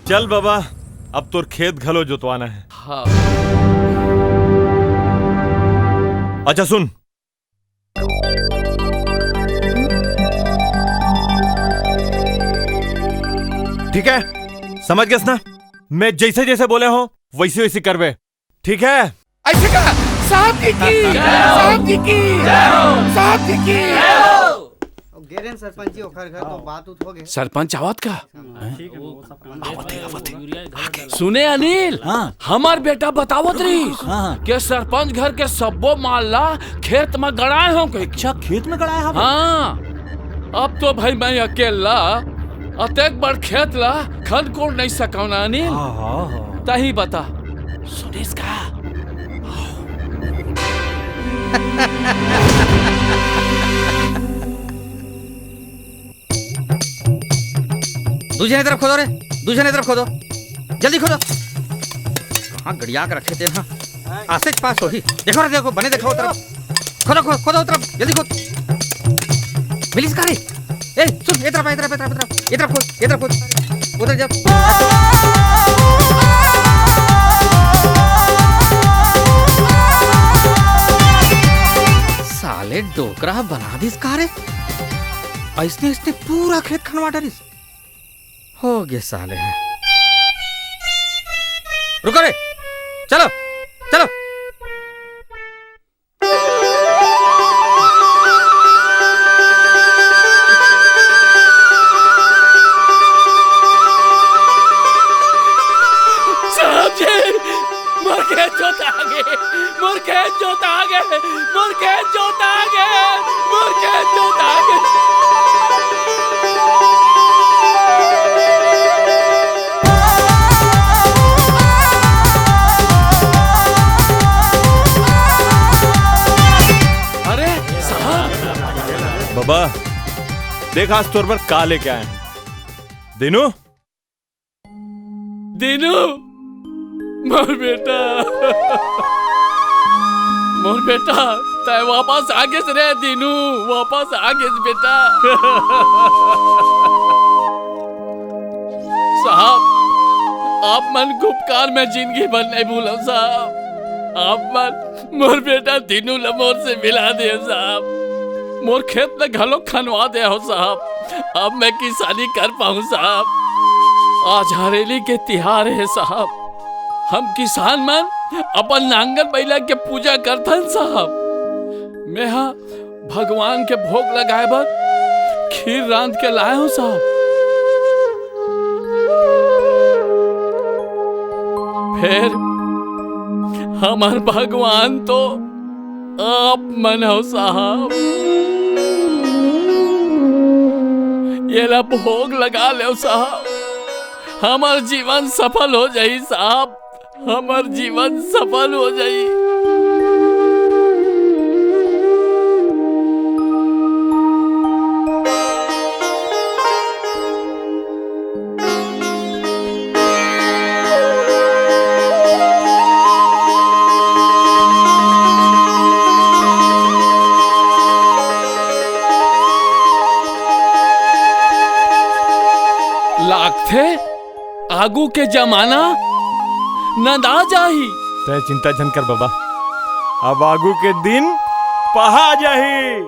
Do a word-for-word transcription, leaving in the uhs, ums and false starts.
चल बाबा, अब तोर खेत घलो जोतवाना हे। हाँ। अच्छा सुन, ठीक हे, समझ गेस ना? मैं जइसे जइसे बोले हों, वइसे वइसे करबे, ठीक हे? अइसे का? साहब जी की, साहब जी की, साहब जी की। अउ गे रेहेन सरपंच जी, ओखर घर तो बात उत हो गे। सरपंच आवत का? आवत हे, आवत हे। सुने अनिल, हाँ। हमर बेटा बतावत रहिस हाँ, हाँ। के सरपंच घर के सब्बो माल ला खेत म गड़ाए हों कहिके। अच्छा, खेत म गड़ाए हवे? हाँ, अब तो भाई मैं अकेल्ला अतेक बड़ खेत ला खन कोड़ नइ सकंव ना अनिल। हाँ, हाँ, हाँ। तहीं बता, सुनिस का? दू झन ए तरफ खोदो रे, दू झन ए तरफ खोदो, जल्दी खोदो। कहाँ गड़िया के रखे तेन हा? अइसेच पास होही। देखो रे, देखो, बने देखो ओ तरफ। खोदो, खोदो, खोदो ओ तरफ, जल्दी खोद। मिलिस का रे? ए, सुन, ए तरफ आ, ए तरफ, ए तरफ, ए तरफ। ए तरफ खोद, ए तरफ खोद। उधर जा। साले डोकरा बना दिस का रे? अइसने, अइसने पूरा खेत खनवा डरिस। हो गे साले ह। रुको रे, चलो, चलो। साहब जी, मोर खेत जोता गे, मोर खेत जोता गे, मोर खेत जोता गे, मोर खेत जोता गे। अरे साहब। बाबा, देख आज तोर बर का लेके आए हंव। दीनू, दीनू, मोर बेटा, मोर बेटा, तैं वापस आ गेस रे दीनू, वापस आ गेस बेटा। साहब, आप मन के उपकार मैं जिंदगी भर नइ भूलंव साहब। आप मन मोर बेटा दीनू ल मोर से मिला दे साहब। मोर खेत ल घलो खनवा दे हो साहब। अब मैं किसानी कर पाहूं साहब। आज हरेली के तिहार हे साहब। हम किसान मन अपन नांगर बइला के पूजा करथन साहब। मैं हा भगवान के भोग लगाए बर खीर रांध के लाए हंव साहब। फेर हमर भगवान तो आप मन हो साहब। येला भोग लगा लेव साहब, हमर जीवन सफल हो जाही साहब, हमर जीवन सफल हो जाही। लागथे आगू के जमाना नंदा जाही। तैं चिंता झन कर बाबा, अब आगू के दिन पहा जाही।